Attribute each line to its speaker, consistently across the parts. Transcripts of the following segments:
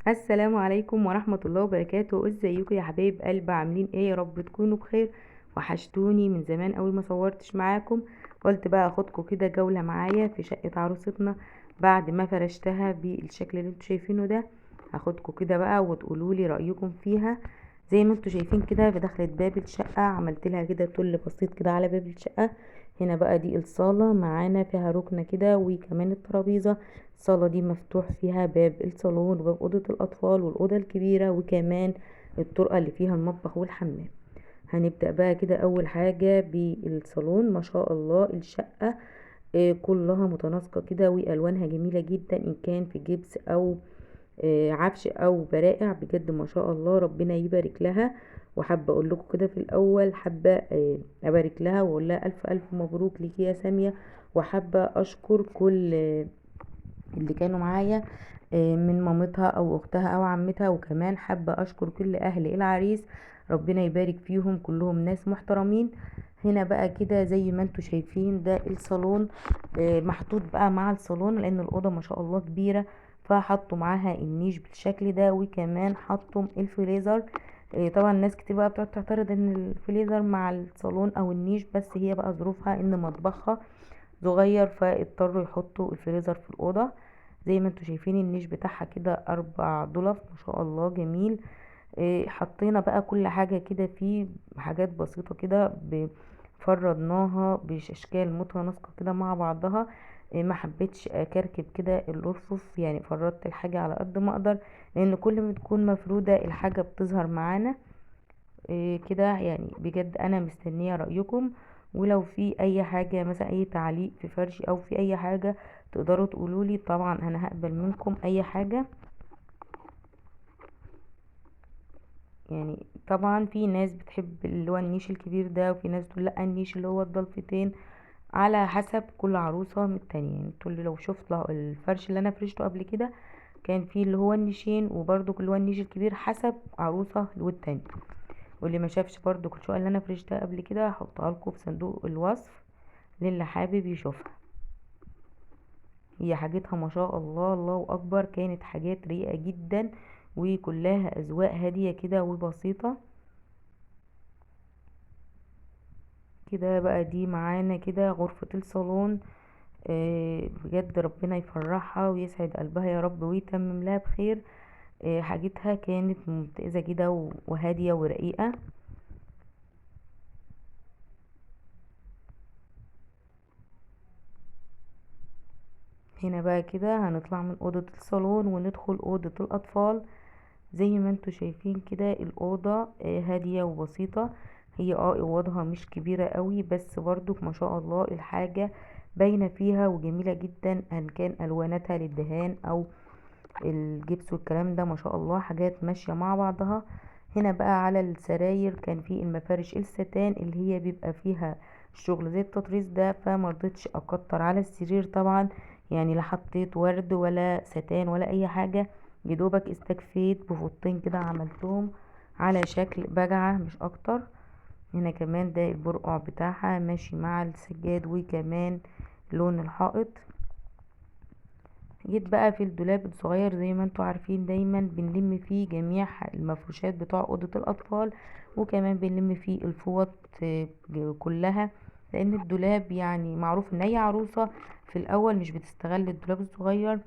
Speaker 1: السلام عليكم ورحمة الله وبركاته. ازيكم يا حبايب قلب؟ عاملين ايه؟ يا رب تكونوا بخير. وحشتوني من زمان قوي ما صورتش معاكم، قلت بقى اخدكم كده جولة معايا في شقة عروستنا بعد ما فرشتها بالشكل اللي انتوا شايفينه ده. هاخدكم كده بقى وتقولوا لي رأيكم فيها. زي ما انتوا شايفين كده في دخلة باب الشقة عملت لها كده تل بسيط كده على باب الشقة. هنا بقى دي الصالة معانا فيها ركنة كده وكمان الترابيزة. الصالة دي مفتوح فيها باب الصالون وباب أوضة الأطفال والأوضة الكبيرة وكمان الطرقة اللي فيها المطبخ والحمام. هنبدأ بقى كده أول حاجة بالصالون. ما شاء الله الشقة كلها متناسقة كده وألوانها جميلة جدا، إن كان في جبس أو عفش أو برائع، بجد ما شاء الله ربنا يبارك لها. وحابة أقول لكم كده في الأول، حابة أبارك لها وأقول لها ألف ألف مبروك ليكي يا سامية. وحابة أشكر كل اللي كانوا معايا من مامتها أو أختها أو عمتها، وكمان حابة أشكر كل أهل العريس، ربنا يبارك فيهم كلهم ناس محترمين. هنا بقى كده زي ما انتوا شايفين ده الصالون، محطوط بقى مع الصالون لأن الأوضة ما شاء الله كبيرة، فحطوا معاها النيش بالشكل ده، وكمان حطوا الفريزر. طبعا ناس كتير بقى بتقعد تعترض ان الفريزر مع الصالون او النيش، بس هي بقى ظروفها ان مطبخها صغير فاضطروا يحطوا الفريزر في الأوضة. زي ما انتوا شايفين النيش بتاعها كده 4 ضلف ما شاء الله جميل. حطينا بقى كل حاجة كده فيه، حاجات بسيطة كده فردناها بأشكال متناسقة كده مع بعضها. ما حبيتش اكركب كده الارفف، فردت الحاجة على قد ما اقدر، لان كل ما تكون مفرودة الحاجة بتظهر معانا. كده بجد انا مستنية رأيكم، ولو في اي حاجة مثلا اي تعليق في فرشي او في اي حاجة تقدروا تقولولي، طبعا انا هقبل منكم اي حاجة. طبعا في ناس بتحب اللي هو النيش الكبير ده، وفي ناس تقول لا النيش اللي هو الضلفتين، على حسب كل عروسة من التانية. تقول لي لو شفت الفرش اللي انا فرشته قبل كده كان فيه اللي هو النيشين، وبرده اللي هو النيش الكبير، حسب عروسة والتانية. واللي ما شافش برده الشقة اللي انا فرشتها قبل كده هحطها لكم في صندوق الوصف للي حابب يشوفها. هي حاجتها ما شاء الله الله اكبر، كانت حاجات رقيقة جدا وكلها اذواق هادية كده وبسيطة كده. بقى دي معانا كده غرفة الصالون. بجد ربنا يفرحها ويسعد قلبها يا رب ويتمم لها بخير. حاجتها كانت ممتازة كده وهادية ورقيقة. هنا بقى كده هنطلع من أوضة الصالون وندخل أوضة الأطفال. زي ما انتوا شايفين كده الأوضة، هادية وبسيطة. هي أوضها مش كبيرة قوي، بس برضو ما شاء الله الحاجة باينة فيها وجميلة جدا، ان كان ألواناتها للدهان أو الجبس والكلام ده، ما شاء الله حاجات ماشية مع بعضها. هنا بقى على السراير كان في المفارش الستان اللي هي بيبقى فيها الشغل زي التطريز ده، فمرضتش اكتر على السرير طبعا، لا حطيت ورد ولا ستان ولا اي حاجة، يدوبك استكفيت بفوطين كده عملتهم على شكل بجعة مش اكتر. هنا كمان ده البرقع بتاعها ماشي مع السجاد وكمان لون الحائط. جيت بقى في الدولاب الصغير، زي ما انتوا عارفين دايما بنلم فيه جميع المفروشات بتوع اوضة الاطفال، وكمان بنلم فيه الفوط كلها، لان الدولاب معروف ان اي عروسة في الاول مش بتستغل الدولاب الصغير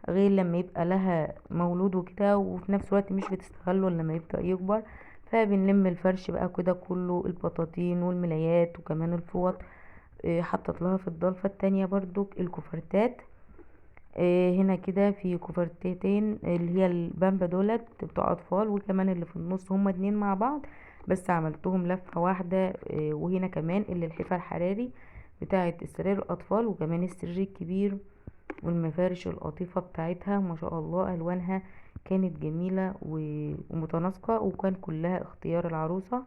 Speaker 1: غير لما يبقى لها مولود وكده، وفي نفس الوقت مش بتستغله الا لما يبدأ يكبر. فبنلم الفرش بقى كده كله، البطاطين والملايات وكمان الفوط. حطت لها في الضلفة التانية برضو الكوفرتات. هنا كده في كوفرتين اللي هي البامبا دولت بتوع اطفال، وكمان اللي في النص هما 2 مع بعض بس عملتهم لفة واحدة. وهنا كمان اللي الحفا الحراري بتاعة السرير الاطفال، وكمان السرير الكبير والمفارش القطيفة بتاعتها ما شاء الله الوانها كانت جميلة ومتناسقة، وكان كلها اختيار العروسة.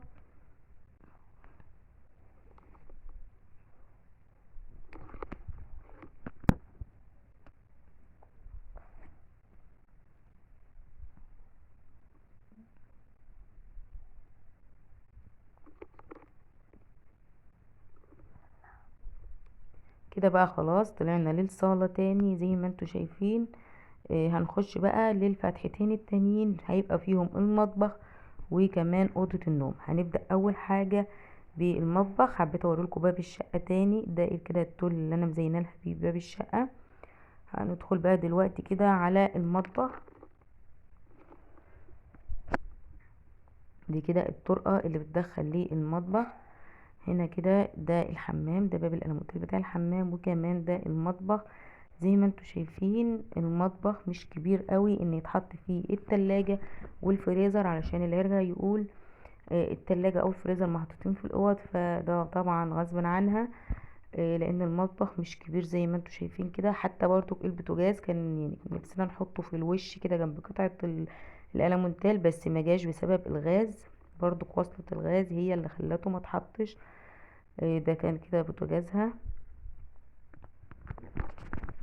Speaker 1: كده بقى خلاص طلعنا للصالة تاني زي ما انتوا شايفين. هنخش بقى للفتحتين التانيين، هيبقى فيهم المطبخ وكمان اوضة النوم. هنبدأ اول حاجة بالمطبخ. حبيت اوريلكم باب الشقة تاني، ده كده التول اللي انا مزينة لها بيه باب الشقة. هندخل بقى دلوقتي كده على المطبخ. دي كده الطرقة اللي بتدخل للمطبخ. هنا كده ده الحمام، ده باب الالموتيل بتاع الحمام، وكمان ده المطبخ. زي ما انتم شايفين المطبخ مش كبير قوي ان يتحط فيه التلاجة والفريزر، علشان اللي يرجع يقول التلاجة او الفريزر محطوطين في الاوض، فده طبعا غصب عنها، لان المطبخ مش كبير زي ما انتم شايفين كده. حتى برضو البوتاجاز كان نفسنا نحطه في الوش كده جنب قطعة الالمونتال، بس ما جاش بسبب الغاز، برضو وصلة الغاز هي اللي خلته ما اتحطش. ده كان كده بوتاجازها.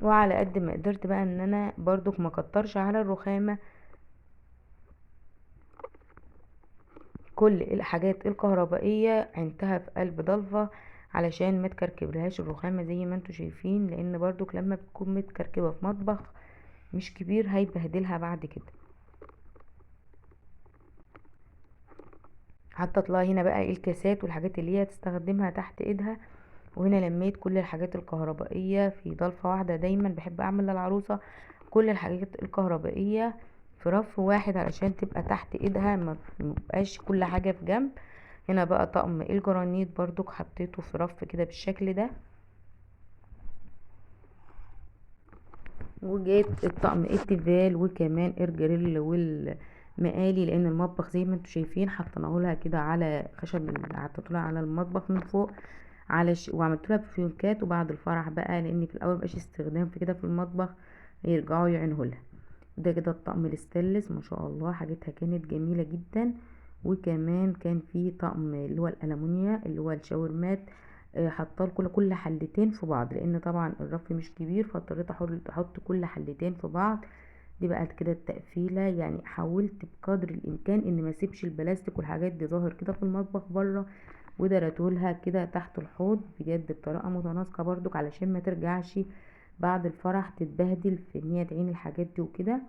Speaker 1: وعلى قد ما قدرت بقى ان انا برضو ما كترش على الرخامة كل الحاجات الكهربائية عينتها في قلب ضلفة علشان ما تكركبلهاش الرخامة زي ما انتم شايفين، لان برضو لما بتكون متكركبة في مطبخ مش كبير هيبهدلها بعد كده. حطت لها هنا بقى الكاسات والحاجات اللي هي تستخدمها تحت ايدها. وهنا لميت كل الحاجات الكهربائية في ضلفة واحدة. دايما بحب اعمل للعروسة كل الحاجات الكهربائية في رف واحد علشان تبقى تحت ايدها، ما يبقاش كل حاجة في جنب. هنا بقى طقم الجرانيت برضو حطيته في رف كده بالشكل ده. وجيت الطقم التيفال وكمان الجريل والمقالي، لان المطبخ زي ما انتم شايفين حطيناه لها كده على خشب، حطيته لها على المطبخ من فوق وعملت لها بفيونكات. وبعد الفرح بقى، لان في الاول مبقاش استخدام في كده في المطبخ، يرجعوا يعينه لها. ده كده الطقم الستانلس ما شاء الله حاجتها كانت جميلة جدا. وكمان كان في طقم اللي هو الالومنيا اللي هو الشاورمات، حاطه لكل كل حلتين في بعض، لان طبعا الرف مش كبير فاضطريت احط كل حلتين في بعض. دي بقى كده التقفيله، حاولت بقدر الامكان ان ما اسيبش البلاستيك والحاجات دي ظاهر كده في المطبخ بره، ودرتهولها كده تحت الحوض بجد بطريقة متناسقه برضك علشان ما ترجعش بعد الفرح تتبهدل في ان هي تعين الحاجات دي وكده.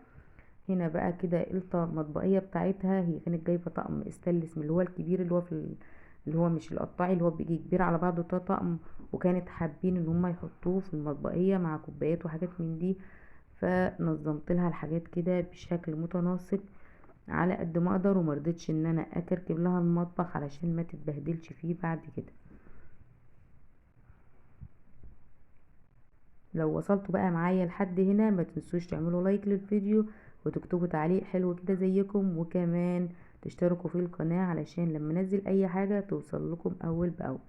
Speaker 1: هنا بقى كده المطبقيه بتاعتها، هي كانت جايبه طقم استانلس من اللي هو الكبير اللي هو في اللي هو مش القطاعي اللي هو بيجي كبير على بعضه ده طقم، وكانت حابين ان هم يحطوه في المطبقيه مع كوبايات وحاجات من دي، فنظمت لها الحاجات كده بشكل متناسق على قد ما اقدر، ومرضتش ان انا اكركب لها المطبخ علشان ما تتبهدلش فيه بعد كده. لو وصلتوا بقى معايا لحد هنا ما تنسوش تعملوا لايك للفيديو وتكتبوا تعليق حلو كده زيكم، وكمان تشتركوا في القناة علشان لما انزل اي حاجة توصل لكم اول باول.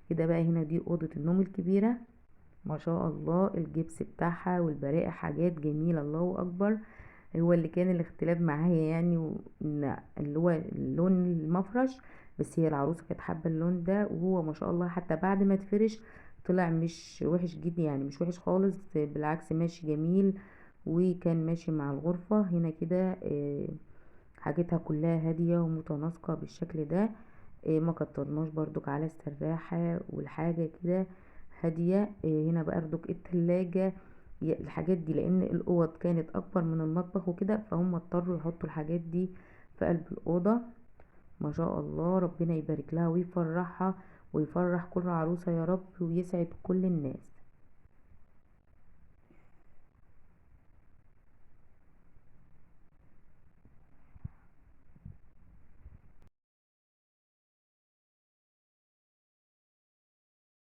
Speaker 1: كده بقى هنا دي اوضة النوم الكبيرة ما شاء الله، الجبس بتاعها والبراءة حاجات جميلة الله اكبر. هو اللي كان الاختلاف معايا اللي هو اللون المفرش، بس هي العروسة كانت حابة اللون ده، وهو ما شاء الله حتى بعد ما اتفرش طلع مش وحش جدا، مش وحش خالص، بالعكس ماشي جميل وكان ماشي مع الغرفة. هنا كده، حاجتها كلها هادية ومتناسقة بالشكل ده، ما كترناش برضك على السراحة والحاجة كده هادية. هنا بقى برضك التلاجة، الحاجات دي لان الاوض كانت اكبر من المطبخ وكده، فهم اضطروا يحطوا الحاجات دي في قلب الاوضة. ما شاء الله ربنا يبارك لها ويفرحها ويفرح كل عروسة يا رب ويسعد كل الناس.